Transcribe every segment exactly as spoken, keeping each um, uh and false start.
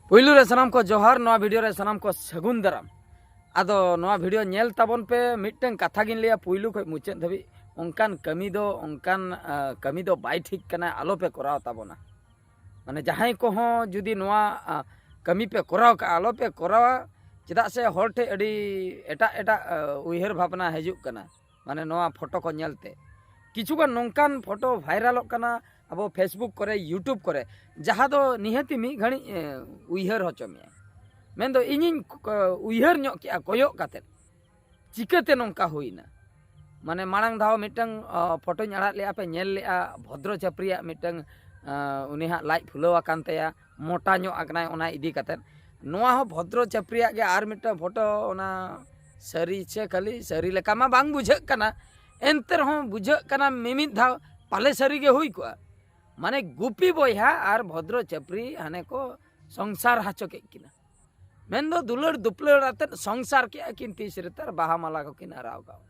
ᱯᱩᱭᱞᱩ ᱨᱮ ᱥᱟᱱᱟᱢ ᱠᱚ ᱡᱚᱦᱟᱨ, ᱱᱚᱣᱟ ᱵᱷᱤᱰᱤᱭᱳ ᱨᱮ ᱥᱟᱱᱟᱢ ᱠᱚ ᱥᱟᱹᱜᱩᱱ ᱫᱟᱨᱟᱢ᱾ ᱟᱫᱚ ᱱᱚᱣᱟ ᱵᱷᱤᱰᱤᱭᱳ ᱧᱮᱞ ᱛᱟᱵᱚᱱ ᱯᱮ, ᱢᱤᱫᱴᱟᱝ ᱠᱟᱛᱷᱟ ᱜᱤᱧ ᱞᱟᱹᱭᱟ ᱯᱩᱭᱞᱩ ᱠᱷᱚᱱ ᱢᱩᱪᱟᱹᱫ ᱫᱷᱟᱹᱵᱤᱡ, ᱚᱱᱠᱟᱱ ᱠᱟᱹᱢᱤ ᱫᱚ, ᱚᱱᱠᱟᱱ, ᱟ, ᱠᱟᱹᱢᱤ ᱫᱚ ᱵᱟᱭ ᱴᱷᱤᱠ ᱠᱟᱱᱟ, ᱟᱞᱚ ᱯᱮ ᱠᱚᱨᱟᱣ ᱛᱟᱵᱚᱱᱟ᱾ ᱢᱟᱱᱮ ᱡᱟᱦᱟᱸᱭ ᱠᱚᱦᱚᱸ ᱡᱩᱫᱤ ᱱᱚᱣᱟ, ᱟ, ᱠᱟᱹᱢᱤ ᱯᱮ ᱠᱚᱨᱟᱣ ᱠᱟᱜᱼᱟ, ᱟᱞᱚ ᱯᱮ ᱠᱚᱨᱟᱣᱟ᱾ ᱪᱮᱫᱟᱜ ᱥᱮ ᱦᱚᱲ ᱴᱷᱮᱱ ᱟᱹᱰᱤ ᱮᱴᱟᱜ ᱮᱴᱟᱜ, ᱟ, ᱩᱭᱦᱟᱹᱨ ᱵᱷᱟᱵᱽᱱᱟ ᱦᱤᱡᱩᱜ ᱠᱟᱱᱟ, ᱢᱟᱱᱮ ᱱᱚᱣᱟ ᱯᱷᱳᱴᱳ ᱠᱚ ᱧᱮᱞᱛᱮ᱾ ᱠᱤᱪᱷᱩᱜᱟᱱ ᱱᱚᱝᱠᱟᱱ ᱯᱷᱳᱴᱳ ᱵᱷᱟᱭᱨᱟᱞᱚᱜ ᱠᱟᱱᱟ ᱟᱵᱚ Facebook ᱠᱚᱨᱮ, YouTube ᱠᱚᱨᱮ, ᱡᱟᱦᱟᱸ ᱫᱚ ᱱᱤᱦᱟᱹᱛᱤ ᱢᱤᱫ ᱜᱷᱟᱹᱲᱤᱡ, ᱮ, ᱩᱭᱦᱟᱹᱨ ᱦᱚᱪᱚ ᱢᱮᱭᱟ᱾ ᱢᱮᱱᱫᱚ ᱤᱧᱤᱧ ᱠ-, ᱩᱭᱦᱟᱹᱨ ᱧᱚᱜ ᱠᱮᱜᱼᱟ ᱠᱚᱭᱚᱜ ᱠᱟᱛᱮᱫ, ᱪᱤᱠᱟᱹᱛᱮ ᱱᱚᱝᱠᱟ ᱦᱩᱭᱱᱟ? ᱢᱟᱱᱮ ᱢᱟᱲᱟᱝ ᱫᱷᱟᱣ ᱢᱤᱫᱴᱟᱝ, ᱟ, ᱯᱷᱳᱴᱳᱧ ᱟᱲᱟᱜ ᱞᱮᱜᱼᱟ, ᱯᱮ ᱧᱮᱞ ᱞᱮᱜᱼᱟ, ᱵᱷᱚᱫᱨᱚ ᱪᱟᱹᱯᱨᱤᱭᱟᱜ ᱢᱤᱫᱴᱟᱝ, ᱟ, ᱩᱱᱤ ᱦᱟᱸᱜ ᱞᱟᱡ ᱯᱷᱩᱞᱟᱹᱣ ᱟᱠᱟᱱ ᱛᱟᱭᱟ, ᱢᱚᱴᱟ ᱧᱚᱜ ᱟᱠᱟᱱᱟᱭ, ᱚᱱᱟ ᱤᱫᱤ ᱠᱟᱛᱮᱫ᱾ ᱱᱚᱣᱟ ᱦᱚᱸ ᱵᱷᱚᱫᱨᱚ ᱪᱟᱹᱯᱨᱤᱭᱟᱜ ᱜᱮ ᱟᱨ ᱢᱤᱫᱴᱟᱝ ᱯᱷᱳᱴᱳ, ᱚᱱᱟ ᱥᱟᱹᱨᱤ ᱥᱮ ᱠᱷᱟᱹᱞᱤ ᱥᱟᱹᱨᱤ ᱞᱮᱠᱟ ᱢᱟ ᱵᱟᱝ ᱵᱩᱡᱷᱟᱹᱜ ᱠᱟᱱᱟ, ᱮᱱᱛᱮ ᱨᱮᱦᱚᱸ ᱵᱩᱡᱷᱟᱹᱜ ᱠᱟᱱᱟ ᱢᱤᱢᱤᱫ ᱫᱷᱟᱣ ᱯᱟᱞᱮ ᱥᱟᱹᱨᱤ ᱜᱮ ᱦᱩᱭ ᱠᱚᱜᱼᱟ᱾ ᱢᱟᱱᱮ ᱜᱩᱯᱤ ᱵᱚᱭᱦᱟ ᱟᱨ ᱵᱷᱚᱫᱨᱚ ᱪᱟᱹᱯᱨᱤ ᱦᱟᱱᱮ ᱠᱚ ᱥᱚᱝᱥᱟᱨ ᱦᱚᱪᱚ ᱠᱮᱫ ᱠᱤᱱᱟ᱾ ᱢᱮᱱᱫᱚ ᱫᱩᱞᱟᱹᱲ ᱫᱩᱯᱞᱟᱹᱲ ᱟᱛᱮᱫ ᱥᱚᱝᱥᱟᱨ ᱠᱮᱜᱼᱟ ᱠᱤᱱ ᱛᱤᱥ ᱨᱮ, ᱛᱟᱨ ᱵᱟᱦᱟ ᱢᱟᱞᱟ ᱠᱚᱠᱤᱱ ᱟᱨᱟᱣ ᱠᱟᱜᱼᱟ᱾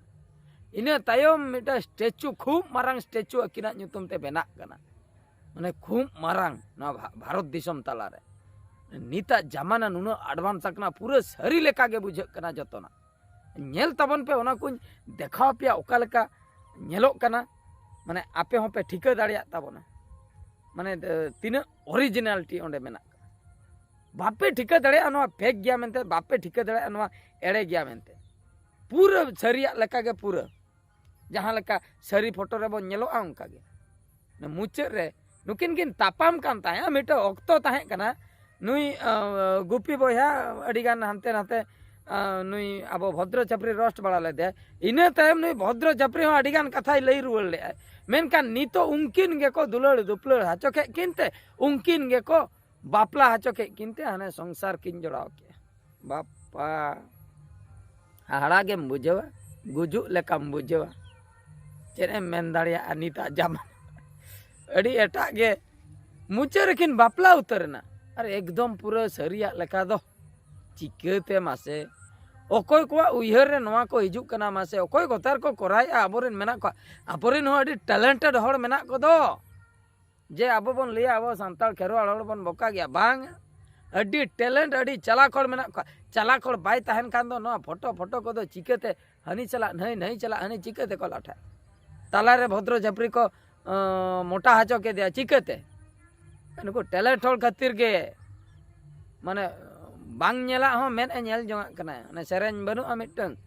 ᱤᱱᱟᱹ ᱛᱟᱭᱚᱢ ᱢᱤᱫᱴᱟᱝ ᱥᱴᱮᱪᱩ, ᱠᱷᱩᱵ ᱢᱟᱨᱟᱝ ᱥᱴᱮᱪᱩ ᱟᱹᱠᱤᱱᱟᱜ ᱧᱩᱛᱩᱢ ᱛᱮ ᱵᱮᱱᱟᱜ ᱠᱟᱱᱟ᱾ ᱢᱟᱱᱮ ᱠᱷᱩᱵ ᱢᱟᱨᱟᱝ ᱱᱚᱣᱟ ᱵᱷᱟ-, ᱵᱷᱟᱨᱚᱛ ᱫᱤᱥᱚᱢ ᱛᱟᱞᱟᱨᱮ᱾ ᱱᱤᱛᱟᱜ ᱡᱟᱢᱟᱱᱟ ᱱᱩᱱᱟᱹᱜ ᱮᱰᱵᱷᱟᱱᱥ ᱟᱠᱟᱱᱟ, ᱯᱩᱨᱟᱹ ᱥᱟᱹᱨᱤ ᱞᱮᱠᱟ ᱜᱮ ᱵᱩᱡᱷᱟᱹᱜ ᱠᱟᱱᱟ ᱡᱚᱛᱚᱱᱟᱜ᱾ ᱧᱮᱞ ᱛᱟᱵᱚᱱ ᱯᱮ, ᱚᱱᱟ ᱠᱚᱧ ᱫᱮᱠᱷᱟᱣ ᱯᱮᱭᱟ ᱚᱠᱟ ᱞᱮᱠᱟ ᱧᱮᱞᱚᱜ ᱠᱟᱱᱟ, ᱢᱟᱱᱮ ᱟᱯᱮ ᱦᱚᱸᱯᱮ ᱴᱷᱤᱠᱟᱹ ᱫᱟᱲᱮᱭᱟᱜ ᱛᱟᱵᱚᱱᱟ, ᱢᱟᱱᱮ, ᱮ, ᱛᱤᱱᱟᱹᱜ ᱚᱨᱤᱡᱤᱱᱟᱞᱤᱴᱤ ᱚᱸᱰᱮ ᱢᱮᱱᱟᱜ ᱠᱟᱫᱟ᱾ ᱵᱟᱯᱮ ᱴᱷᱤᱠᱟᱹ ᱫᱟᱲᱮᱭᱟᱜᱼᱟ ᱱᱚᱣᱟ ᱯᱷᱮᱠ ᱜᱮᱭᱟ ᱢᱮᱱᱛᱮ, ᱵᱟᱯᱮ ᱴᱷᱤᱠᱟᱹ ᱫᱟᱲᱮᱭᱟᱜᱼᱟ ᱱᱚᱣᱟ ᱮᱲᱮ ᱜᱮᱭᱟ ᱢᱮᱱᱛᱮ᱾ ᱯᱩᱨᱟᱹ ᱥᱟᱹᱨᱤᱭᱟᱜ ᱞᱮᱠᱟᱜᱮ, ᱯᱩᱨᱟᱹ ᱡᱟᱦᱟᱸ ᱞᱮᱠᱟ ᱥᱟᱹᱨᱤ ᱯᱷᱳᱴᱳ ᱨᱮᱵᱚᱱ ᱧᱮᱞᱚᱜᱼᱟ ᱚᱱᱠᱟᱜᱮ᱾ ᱢᱩᱪᱟᱹᱫ ᱨᱮ ᱱᱩᱠᱤᱱ ᱠᱤᱱ ᱛᱟᱯᱟᱢ ᱠᱟᱱ ᱛᱟᱦᱮᱸᱫ, ᱢᱤᱫᱴᱟᱝ ᱚᱠᱛᱚ ᱛᱟᱦᱮᱸ ᱠᱟᱱᱟ, ᱱᱩᱭ, ᱟ, ᱜᱩᱯᱤ ᱵᱚᱭᱦᱟ ᱟᱹᱰᱤᱜᱟᱱ ᱦᱟᱱᱛᱮ ᱱᱟᱛᱮ, ᱟ, ᱱᱩᱭ ᱟᱵᱚ ᱵᱷᱚᱫᱨᱚ ᱪᱟᱹᱯᱨᱤ ᱨᱳᱥᱴ ᱵᱟᱲᱟ ᱞᱮᱫᱮᱭᱟ᱾ ᱤᱱᱟᱹ ᱛᱟᱭᱚᱢ ᱱᱩᱭ ᱵᱷᱚᱫᱨᱚ ᱪᱟᱹᱯᱨᱤ ᱦᱚᱸ ᱟᱹᱰᱤᱜᱟᱱ ᱠᱟᱛᱷᱟᱭ ᱞᱟᱹᱭ ᱨᱩᱣᱟᱹᱲ ᱞᱮᱫᱼᱟᱭ᱾ ᱢᱮᱱᱠᱷᱟᱱ ᱱᱤᱛᱚᱜ ᱩᱱᱠᱤᱱ ᱜᱮᱠᱚ ᱫᱩᱞᱟᱹᱲ ᱫᱩᱯᱞᱟᱹᱲ ᱦᱚᱪᱚ ᱠᱮᱫ ᱠᱤᱱ ᱛᱮ, ᱩᱱᱠᱤᱱ ᱜᱮᱠᱚ ᱵᱟᱯᱞᱟ ᱦᱚᱪᱚ ᱠᱮᱫ ᱠᱤᱱ ᱛᱮ, ᱦᱟᱱᱮ ᱥᱚᱝᱥᱟᱨ ᱠᱤᱱ ᱡᱚᱲᱟᱣ ᱠᱮᱫᱼᱟ᱾ ᱵᱟᱯᱟ, ᱦᱟᱦᱟᱲᱟ ᱜᱮᱢ ᱵᱩᱡᱷᱟᱹᱣᱟ, ᱜᱩᱡᱩᱜ ᱞᱮᱠᱟᱢ ᱵᱩᱡᱷᱟᱹᱣᱟ᱾ ᱪᱮᱫ ᱮᱢ ᱢᱮᱱ ᱫᱟᱲᱮᱭᱟᱜᱼᱟ ᱱᱤᱛᱟᱜ ᱡᱟᱢᱟᱱᱟ? ᱟᱹᱰᱤ ᱮᱴᱟᱜ ᱜᱮ᱾ ᱢᱩᱪᱟᱹᱫ ᱨᱮᱠᱤᱱ ᱵᱟᱯᱞᱟ ᱩᱛᱟᱹᱨ ᱮᱱᱟ᱾ ᱟᱨ ᱮᱠᱫᱚᱢ ᱯᱩᱨᱟᱹ ᱥᱟᱹᱨᱤᱭᱟᱜ ᱞᱮᱠᱟ ᱫᱚ ᱪᱤᱠᱟᱹᱛᱮ ᱢᱟᱥᱮ? ᱚᱠᱚᱭ ᱠᱚᱣᱟᱜ ᱩᱭᱦᱟᱹᱨ ᱨᱮ ᱱᱚᱣᱟ ᱠᱚ ᱦᱤᱡᱩᱜ ᱠᱟᱱᱟ ᱢᱟᱥᱮ? ᱚᱠᱚᱭ ᱠᱚᱛᱟᱨ ᱠᱚ ᱠᱚᱨᱟᱣᱮᱫᱼᱟ? ᱟᱵᱚᱨᱮᱱ ᱢᱮᱱᱟᱜ ᱠᱚᱣᱟ, ᱟᱵᱚᱨᱮᱱ ᱦᱚᱸ ᱟᱹᱰᱤ ᱴᱮᱞᱮᱱᱴᱮᱰ ᱦᱚᱲ ᱢᱮᱱᱟᱜ ᱠᱚᱫᱚ᱾ ᱡᱮ ᱟᱵᱚ ᱵᱚᱱ ᱞᱟᱹᱭᱟ ᱟᱵᱚ ᱥᱟᱱᱛᱟᱲ ᱠᱷᱮᱨᱣᱟᱲ ᱦᱚᱲ ᱵᱚᱱ ᱵᱚᱠᱟ ᱜᱮᱭᱟ, ᱵᱟᱝ᱾ ᱟᱹᱰᱤ ᱴᱮᱞᱮᱱᱴ, ᱟᱹᱰᱤ ᱪᱟᱞᱟᱠ ᱦᱚᱲ ᱢᱮᱱᱟᱜ ᱠᱚᱣᱟ᱾ ᱪᱟᱞᱟᱠ ᱦᱚᱲ ᱵᱟᱭ ᱛᱟᱦᱮᱱ ᱠᱷᱟᱱ ᱫᱚ ᱱᱚᱣᱟ ᱯᱷᱳᱴᱳ ᱯᱷᱳᱴᱳ ᱠᱚᱫᱚ ᱪᱤᱠᱟᱹᱛᱮ ᱦᱟᱹᱱᱤ ᱪᱟᱞᱟᱜ, ᱱᱟᱹᱭ ᱱᱟᱹᱭ ᱪᱟᱞᱟᱜ, ᱦᱟᱹᱱᱤ ᱪᱤᱠᱟᱹᱛᱮ ᱠᱚ ᱞᱟᱴᱷᱟᱜᱼᱟ? ᱛᱟᱞᱟᱨᱮ ᱵᱷᱚᱫᱨᱚ ᱪᱷᱟᱹᱯᱨᱤ ᱠᱚ ᱟᱸ, ᱢᱚᱴᱟ ᱦᱚᱪᱚ ᱠᱮᱫᱮᱭᱟ ᱪᱤᱠᱟᱹᱛᱮ? ᱱᱩᱠᱩ ᱴᱮᱞᱮᱱᱴ ᱦᱚᱲ ᱠᱷᱟᱹᱛᱤᱨ ᱜᱮ, ᱢᱟᱱᱮ, ᱵᱟᱝ ᱧᱮᱞᱟᱜ ᱦᱚᱸ ᱢᱮᱫ ᱮ ᱧᱮᱞ ᱡᱚᱝᱟᱜ ᱠᱟᱱᱟ᱾ ᱚᱱᱮ ᱥᱮᱨᱮᱧ ᱵᱟᱹᱱᱩᱜᱼᱟ ᱢᱤᱫᱴᱟᱝ,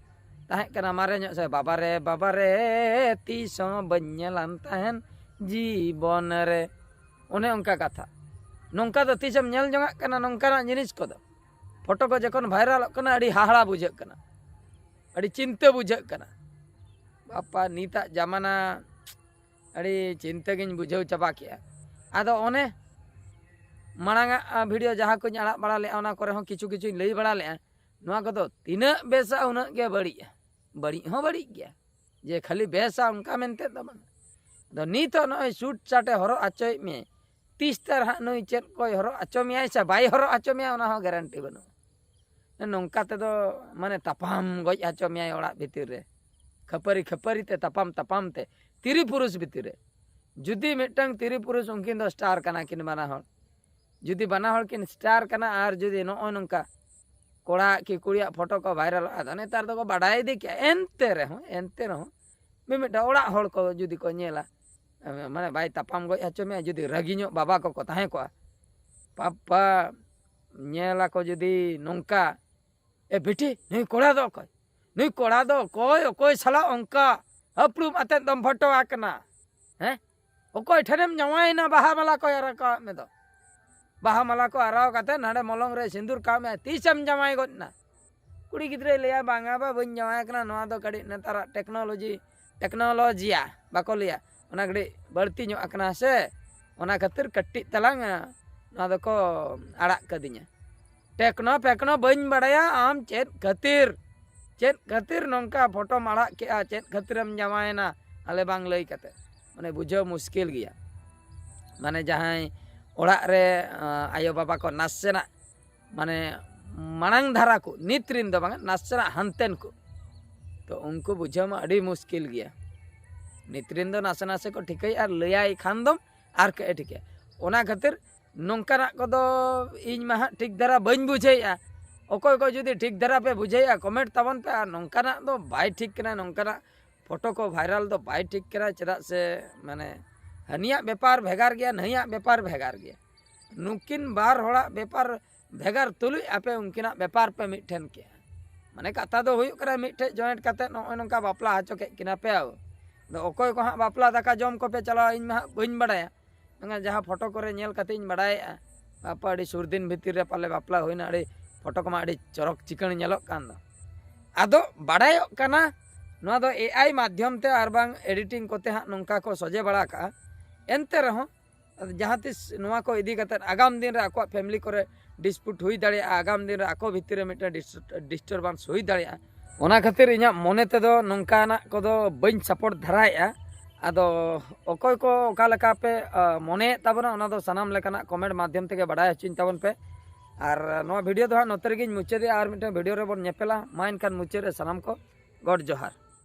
ᱛᱟᱦᱮᱸ ᱠᱟᱱᱟ ᱢᱟᱨᱮ ᱧᱚᱜ ᱥᱮ, "ᱵᱟᱵᱟ ᱨᱮ, ᱵᱟᱵᱟ ᱨᱮ, ᱛᱤᱥ ᱦᱚᱸ ᱵᱟᱹᱧ ᱧᱮᱞᱟᱢ ᱛᱟᱦᱮᱱ ᱡᱤᱵᱚᱱ ᱨᱮ", ᱚᱱᱮ ᱚᱱᱠᱟ ᱠᱟᱛᱷᱟ᱾ ᱱᱚᱝᱠᱟ ᱫᱚ ᱛᱤᱥᱮᱢ ᱧᱮᱞ ᱡᱚᱝᱟᱜ ᱠᱟᱱᱟ ᱱᱚᱝᱠᱟᱱᱟᱜ ᱡᱤᱱᱤᱥ ᱠᱚᱫᱚ? ᱯᱷᱳᱴᱳ ᱠᱚ ᱡᱚᱠᱷᱚᱱ ᱵᱷᱟᱭᱨᱟᱞᱚᱜ ᱠᱟᱱᱟ, ᱟᱹᱰᱤ ᱦᱟᱦᱟᱲᱟ ᱵᱩᱡᱷᱟᱹᱜ ᱠᱟᱱᱟ, ᱟᱹᱰᱤ ᱪᱤᱱᱛᱟᱹ ᱵᱩᱡᱷᱟᱹᱜ ᱠᱟᱱᱟ᱾ ᱵᱟᱯᱟ, ᱱᱤᱛᱟᱜ ᱡᱟᱢᱟᱱᱟ ᱟᱹᱰᱤ ᱪᱤᱱᱛᱟᱹ ᱜᱤᱧ ᱵᱩᱡᱷᱟᱹᱣ ᱪᱟᱵᱟ ᱠᱮᱜᱼᱟ᱾ ᱟᱫᱚ ᱚᱱᱮ ᱢᱟᱲᱟᱝᱟᱜ, ᱟ, ᱵᱷᱤᱰᱤᱭᱳ ᱡᱟᱦᱟᱸ ᱠᱚᱧ ᱟᱲᱟᱜ ᱵᱟᱲᱟ ᱞᱮᱜᱼᱟ, ᱚᱱᱟ ᱠᱚᱨᱮ ᱦᱚᱸ ᱠᱤᱪᱷᱩ ᱠᱤᱪᱷᱩᱧ ᱞᱟᱹᱭ ᱵᱟᱲᱟ ᱞᱮᱜᱼᱟ᱾ ᱱᱚᱣᱟ ᱠᱚᱫᱚ ᱛᱤᱱᱟᱹᱜ ᱵᱮᱥᱟ, ᱩᱱᱟᱹᱜ ᱜᱮ ᱵᱟᱹᱲᱤᱡᱼᱟ᱾ ᱵᱟᱹᱲᱤᱡ ᱦᱚᱸ ᱵᱟᱹᱲᱤᱡ ᱜᱮᱭᱟ, ᱡᱮ ᱠᱷᱟᱹᱞᱤ ᱵᱮᱥᱟ ᱚᱱᱠᱟ ᱢᱮᱱᱛᱮ ᱫᱚ ᱵᱟᱝ᱾ ᱟᱫᱚ ᱱᱤᱛᱚᱜ ᱱᱚᱜᱼᱚᱭ ᱥᱩᱴ ᱥᱟᱴᱮ ᱦᱚᱨᱚᱜ ᱦᱚᱪᱚᱭᱮᱫ ᱢᱮ, ᱛᱤᱥ ᱛᱟᱨ ᱦᱟᱸᱜ ᱱᱩᱭ ᱪᱮᱫ ᱠᱚᱭ ᱦᱚᱨᱚᱜ ᱦᱚᱪᱚ ᱢᱮᱭᱟᱭ ᱥᱮ ᱵᱟᱭ ᱦᱚᱨᱚᱜ ᱦᱚᱪᱚ ᱢᱮᱭᱟ, ᱚᱱᱟ ᱦᱚᱸ ᱜᱮᱨᱮᱱᱴᱤ ᱵᱟᱹᱱᱩᱜᱼᱟ᱾ ᱱᱚᱝᱠᱟ ᱛᱮᱫᱚ ᱢᱟᱱᱮ ᱛᱟᱯᱟᱢ ᱜᱚᱡ ᱦᱚᱪᱚ ᱢᱮᱭᱟᱭ ᱚᱲᱟᱜ ᱵᱷᱤᱛᱤᱨ ᱨᱮ, ᱠᱷᱟᱹᱯᱟᱹᱨᱤ ᱠᱷᱟᱹᱯᱟᱹᱨᱤ ᱛᱮ, ᱛᱟᱯᱟᱢ ᱛᱟᱯᱟᱢ ᱛᱮ, ᱛᱤᱨᱤ ᱯᱩᱨᱩᱥ ᱵᱷᱤᱛᱤᱨ ᱨᱮ᱾ ᱡᱩᱫᱤ ᱢᱤᱫᱴᱟᱝ ᱛᱤᱨᱤ ᱯᱩᱨᱩᱥ, ᱩᱱᱠᱤᱱ ᱫᱚ ᱥᱴᱟᱨ ᱠᱟᱱᱟ ᱠᱤᱱ ᱵᱟᱱᱟ ᱦᱚᱲ, ᱡᱩᱫᱤ ᱵᱟᱱᱟ ᱦᱚᱲ ᱠᱤᱱ ᱥᱴᱟᱨ ᱠᱟᱱᱟ ᱟᱨ ᱡᱩᱫᱤ ᱱᱚᱜᱼᱚᱭ ᱱᱚᱝᱠᱟ ᱠᱚᱲᱟ ᱠᱤ ᱠᱩᱲᱤᱭᱟᱜ ᱯᱷᱳᱴᱳ ᱠᱚ ᱵᱷᱟᱭᱨᱟᱞᱚᱜᱼᱟ, ᱟᱫᱚ ᱱᱮᱛᱟᱨ ᱫᱚᱠᱚ ᱵᱟᱰᱟᱭ ᱤᱫᱤ ᱠᱮᱜᱼᱟ᱾ ᱮᱱᱛᱮ ᱨᱮᱦᱚᱸ, ᱮᱱᱛᱮ ᱨᱮᱦᱚᱸ ᱢᱤᱢᱤᱫᱴᱟᱝ ᱚᱲᱟᱜ ᱦᱚᱲ ᱠᱚ ᱡᱩᱫᱤ ᱠᱚ ᱧᱮᱞᱟ, ᱢᱟᱱᱮ ᱵᱟᱭ ᱛᱟᱯᱟᱢ ᱜᱚᱡ ᱦᱚᱪᱚ ᱢᱮᱭᱟ, ᱡᱩᱫᱤ ᱨᱟᱹᱜᱤ ᱧᱚᱜ ᱵᱟᱵᱟ ᱠᱚᱠᱚ ᱛᱟᱦᱮᱸ ᱠᱚᱜᱼᱟ, ᱯᱟᱯᱟ ᱧᱮᱞ ᱟᱠᱚ ᱡᱩᱫᱤ ᱱᱚᱝᱠᱟ, "ᱮ ᱵᱤᱴᱤ, ᱱᱩᱭ ᱠᱚᱲᱟ ᱫᱚ ᱚᱠᱚᱭ? ᱱᱩᱭ ᱠᱚᱲᱟ ᱫᱚ ᱚᱠᱚᱭ, ᱚᱠᱚᱭ ᱥᱟᱞᱟᱜ ᱚᱱᱠᱟ ᱦᱟᱹᱯᱲᱩᱢ ᱟᱛᱮᱫ ᱫᱚᱢ ᱯᱷᱳᱴᱳ ᱟᱠᱟᱱᱟ? ᱦᱮᱸ? ᱚᱠᱚᱭ ᱴᱷᱮᱱᱮᱢ ᱡᱟᱶᱟᱭᱮᱱᱟ? ᱵᱟᱦᱟ ᱢᱟᱞᱟ ᱠᱚᱭ ᱟᱨᱟᱣ ᱠᱟᱜ ᱢᱮ ᱫᱚ᱾ ᱵᱟᱦᱟ ᱢᱟᱞᱟ ᱠᱚ ᱟᱨᱟᱣ ᱠᱟᱛᱮ ᱱᱟᱰᱮ ᱢᱚᱞᱚᱝ ᱨᱮ ᱥᱤᱸᱫᱩᱨ ᱠᱟᱜ ᱢᱮ, ᱛᱤᱥᱮᱢ ᱡᱟᱶᱟᱭ ᱜᱚᱫ ᱮᱱᱟ?" ᱠᱩᱲᱤ ᱜᱤᱫᱽᱨᱟᱹᱭ ᱞᱟᱹᱭᱟ, "ᱵᱟᱝᱟ ᱵᱟ, ᱵᱟᱹᱧ ᱡᱟᱶᱟᱭ ᱠᱟᱱᱟ, ᱱᱚᱣᱟ ᱫᱚ ᱠᱟᱹᱴᱤᱡ ᱱᱮᱛᱟᱨᱟᱜ ᱴᱮᱠᱱᱳᱞᱚᱡᱤ, ᱴᱮᱠᱱᱳᱞᱚᱡᱤᱭᱟ ᱵᱟᱠᱚ ᱞᱟᱹᱭᱟ, ᱚᱱᱟ ᱠᱟᱹᱴᱤᱡ ᱵᱟᱹᱲᱛᱤ ᱧᱚᱜ ᱟᱠᱟᱱᱟ ᱥᱮ, ᱚᱱᱟ ᱠᱷᱟᱹᱛᱤᱨ ᱠᱟᱹᱴᱤᱡ ᱛᱟᱞᱟᱝ, ᱟ, ᱱᱚᱣᱟ ᱫᱚᱠᱚ ᱟᱲᱟᱜ ᱠᱟᱹᱫᱤᱧᱟ᱾ ᱴᱮᱠᱱᱳ ᱯᱷᱮᱠᱱᱳ ᱵᱟᱹᱧ ᱵᱟᱲᱟᱭᱟ, ᱟᱢ ᱪᱮᱫ ᱠᱷᱟᱹᱛᱤᱨ, ᱪᱮᱫ ᱠᱷᱟᱹᱛᱤᱨ ᱱᱚᱝᱠᱟ ᱯᱷᱳᱴᱳᱢ ᱟᱲᱟᱜ ᱠᱮᱜᱼᱟ, ᱪᱮᱫ ᱠᱷᱟᱹᱛᱤᱨᱮᱢ ᱡᱟᱶᱟᱭᱮᱱᱟ, ᱟᱞᱮ ᱵᱟᱝ ᱞᱟᱹᱭ ᱠᱟᱛᱮ?" ᱢᱟᱱᱮ ᱵᱩᱡᱷᱟᱹᱣ ᱢᱩᱥᱠᱤᱞ ᱜᱮᱭᱟ᱾ ᱢᱟᱱᱮ ᱡᱟᱦᱟᱸᱭ ᱚᱲᱟᱜ ᱨᱮ, ᱟ, ᱟᱭᱳᱼᱵᱟᱵᱟ ᱠᱚ ᱱᱟᱥᱮᱱᱟᱜ ᱢᱟᱱᱮ ᱢᱟᱲᱟᱝ ᱫᱷᱟᱨᱟ ᱠᱚ, ᱱᱤᱛ ᱨᱤᱱ ᱫᱚ ᱵᱟᱝᱟ, ᱱᱟᱥᱮᱱᱟᱜ ᱦᱟᱱᱛᱮᱱ ᱠᱚ, ᱛᱚ ᱩᱱᱠᱩ ᱵᱩᱡᱷᱟᱹᱣ ᱢᱟ ᱟᱹᱰᱤ ᱢᱩᱥᱠᱤᱞ ᱜᱮᱭᱟ᱾ ᱱᱤᱛ ᱨᱤᱱ ᱫᱚ ᱱᱟᱥᱮ ᱱᱟᱥᱮ ᱠᱚ ᱴᱷᱤᱠᱟᱹᱭᱟ, ᱟᱨ ᱞᱟᱹᱭᱟᱭ ᱠᱷᱟᱱ ᱫᱚᱢ ᱟᱨ ᱠᱟᱹᱡ ᱮ ᱴᱷᱤᱠᱟᱹᱭᱟ᱾ ᱚᱱᱟ ᱠᱷᱟᱹᱛᱤᱨ ᱱᱚᱝᱠᱟᱱᱟᱜ ᱠᱚᱫᱚ ᱤᱧ ᱢᱟ ᱦᱟᱸᱜ ᱴᱷᱤᱠ ᱫᱷᱟᱨᱟ ᱵᱟᱹᱧ ᱵᱩᱡᱷᱟᱹᱣᱮᱫᱼᱟ᱾ ᱚᱠᱚᱭ ᱠᱚ ᱡᱩᱫᱤ ᱴᱷᱤᱠ ᱫᱷᱟᱨᱟ ᱯᱮ ᱵᱩᱡᱷᱟᱹᱣᱮᱫᱼᱟ, ᱠᱚᱢᱮᱱᱴ ᱛᱟᱵᱚᱱ ᱯᱮ᱾ ᱟᱨ ᱱᱚᱝᱠᱟᱱᱟᱜ ᱫᱚ ᱵᱟᱭ ᱴᱷᱤᱠ ᱠᱟᱱᱟ, ᱱᱚᱝᱠᱟᱱᱟᱜ ᱯᱷᱳᱴᱳ ᱠᱚ ᱵᱷᱟᱭᱨᱟᱞ ᱫᱚ ᱵᱟᱭ ᱴᱷᱤᱠ ᱠᱟᱱᱟ᱾ ᱪᱮᱫᱟᱜ ᱥᱮ ᱢᱟᱱᱮ ᱦᱟᱹᱱᱤᱭᱟᱜ ᱵᱮᱯᱟᱨ ᱵᱷᱮᱜᱟᱨ ᱜᱮᱭᱟ, ᱱᱟᱹᱭᱟᱜ ᱵᱮᱯᱟᱨ ᱵᱷᱮᱜᱟᱨ ᱜᱮᱭᱟ᱾ ᱱᱩᱠᱤᱱ ᱵᱟᱨ ᱦᱚᱲᱟᱜ ᱵᱮᱯᱟᱨ ᱵᱷᱮᱜᱟᱨ ᱛᱩᱞᱩᱡ ᱟᱯᱮ ᱩᱱᱠᱤᱱᱟᱜ ᱵᱮᱯᱟᱨ ᱯᱮ ᱢᱤᱫᱴᱷᱮᱱ ᱠᱮᱜᱼᱟ᱾ ᱢᱟᱱᱮ ᱠᱟᱛᱷᱟ ᱫᱚ ᱦᱩᱭᱩᱜ ᱠᱟᱱᱟ, ᱢᱤᱫᱴᱷᱮᱡ ᱡᱚᱭᱮᱱᱴ ᱠᱟᱛᱮ ᱱᱚᱜᱼᱚᱭ ᱱᱚᱝᱠᱟ ᱵᱟᱯᱞᱟ ᱦᱚᱪᱚ ᱠᱮᱫ ᱠᱤᱱᱟ ᱯᱮ᱾ ᱟᱫᱚ ᱚᱠᱚᱭ ᱠᱚ ᱦᱟᱸᱜ ᱵᱟᱯᱞᱟ ᱫᱟᱠᱟ ᱡᱚᱢ ᱠᱚᱯᱮ ᱪᱟᱞᱟᱣᱟ, ᱤᱧ ᱢᱟ ᱦᱟᱸᱜ ᱵᱟᱹᱧ ᱵᱟᱲᱟᱭᱟ᱾ ᱢᱮᱱᱠᱷᱟᱱ ᱡᱟᱦᱟᱸ ᱯᱷᱳᱴᱳ ᱠᱚᱨᱮ ᱧᱮᱞ ᱠᱟᱛᱮ ᱤᱧ ᱵᱟᱲᱟᱭᱮᱫᱼᱟ, ᱵᱟᱯᱟ ᱟᱹᱰᱤ ᱥᱩᱨ ᱫᱤᱱ ᱵᱷᱤᱛᱤᱨ ᱨᱮ ᱯᱟᱞᱮ ᱵᱟᱯᱞᱟ ᱦᱩᱭᱱᱟ, ᱟᱹᱰᱤ ᱯᱷᱳᱴᱳ ᱠᱚᱢᱟ ᱟᱹᱰᱤ ᱪᱚᱨᱚᱠ ᱪᱤᱠᱟᱹᱬ ᱧᱮᱞᱚᱜ ᱠᱟᱱ ᱫᱚ᱾ ᱟᱫᱚ ᱵᱟᱲᱟᱭᱚᱜ ᱠᱟᱱᱟ, ᱱᱚᱣᱟ ᱫᱚ ᱮ ᱟᱭ ᱢᱟᱫᱽᱫᱷᱚᱢ ᱛᱮ ᱟᱨ ᱵᱟᱝ ᱮᱰᱤᱴᱤᱝ ᱠᱚᱛᱮ ᱦᱟᱸᱜ ᱱᱚᱝᱠᱟ ᱠᱚ ᱥᱚᱡᱷᱮ ᱵᱟᱲᱟ ᱠᱟᱜᱼᱟ᱾ ᱮᱱᱛᱮ ᱨᱮᱦᱚᱸ ᱟᱫᱚ ᱡᱟᱦᱟᱸ ᱛᱤᱥ ᱱᱚᱣᱟ ᱠᱚ ᱤᱫᱤ ᱠᱟᱛᱮ ᱟᱜᱟᱢ ᱫᱤᱱ ᱨᱮ ᱟᱠᱚᱣᱟᱜ ᱯᱷᱮᱢᱤᱞᱤ ᱠᱚᱨᱮ ᱰᱤᱥᱯᱩᱴ ᱦᱩᱭ ᱫᱟᱲᱮᱭᱟᱜᱼᱟ, ᱟᱜᱟᱢ ᱫᱤᱱ ᱨᱮ ᱟᱠᱚ ᱵᱷᱤᱛᱤᱨ ᱨᱮ ᱢᱤᱫᱴᱮᱱ ᱰᱤᱥᱴᱟᱨᱵᱮᱱᱥ ᱦᱩᱭ ᱫᱟᱲᱮᱭᱟᱜᱼᱟ᱾ ᱚᱱᱟ ᱠᱷᱟᱹᱛᱤᱨ ᱤᱧᱟᱹᱜ ᱢᱚᱱᱮ ᱛᱮᱫᱚ ᱱᱚᱝᱠᱟᱱᱟᱜ ᱠᱚᱫᱚ ᱵᱟᱹᱧ ᱥᱟᱯᱳᱨᱴ ᱫᱷᱟᱨᱟᱭᱮᱫᱼᱟ᱾ ᱟᱫᱚ ᱚᱠᱚᱭ ᱠᱚ ᱚᱠᱟ ᱞᱮᱠᱟ ᱯᱮ ᱟ, ᱢᱚᱱᱮᱭᱮᱫ ᱛᱟᱵᱚᱱᱟ, ᱚᱱᱟ ᱫᱚ ᱥᱟᱱᱟᱢ ᱞᱮᱠᱟᱱᱟᱜ ᱠᱚᱢᱮᱱᱴ ᱢᱟᱫᱽᱫᱷᱚᱢ ᱛᱮᱜᱮ ᱵᱟᱰᱟᱭ ᱦᱚᱪᱚᱧ ᱛᱟᱵᱚᱱ ᱯᱮ᱾ ᱟᱨ ᱱᱚᱣᱟ ᱵᱷᱤᱰᱤᱭᱳ ᱫᱚ ᱦᱟᱸᱜ ᱱᱚᱛᱮ ᱨᱮᱜᱮᱧ ᱢᱩᱪᱟᱹᱫᱮᱜᱼᱟ᱾ ᱟᱨ ᱢᱤᱫᱴᱮᱱ ᱵᱷᱤᱰᱤᱭᱳ ᱨᱮᱵᱚᱱ ᱧᱮᱯᱮᱞᱟ᱾ ᱢᱟ ᱮᱱᱠᱷᱟᱱ ᱢᱩᱪᱟᱹᱫ ᱨᱮ ᱥᱟᱱᱟᱢ ᱠᱚ ᱜᱚᱰ ᱡᱚᱦᱟᱨ᱾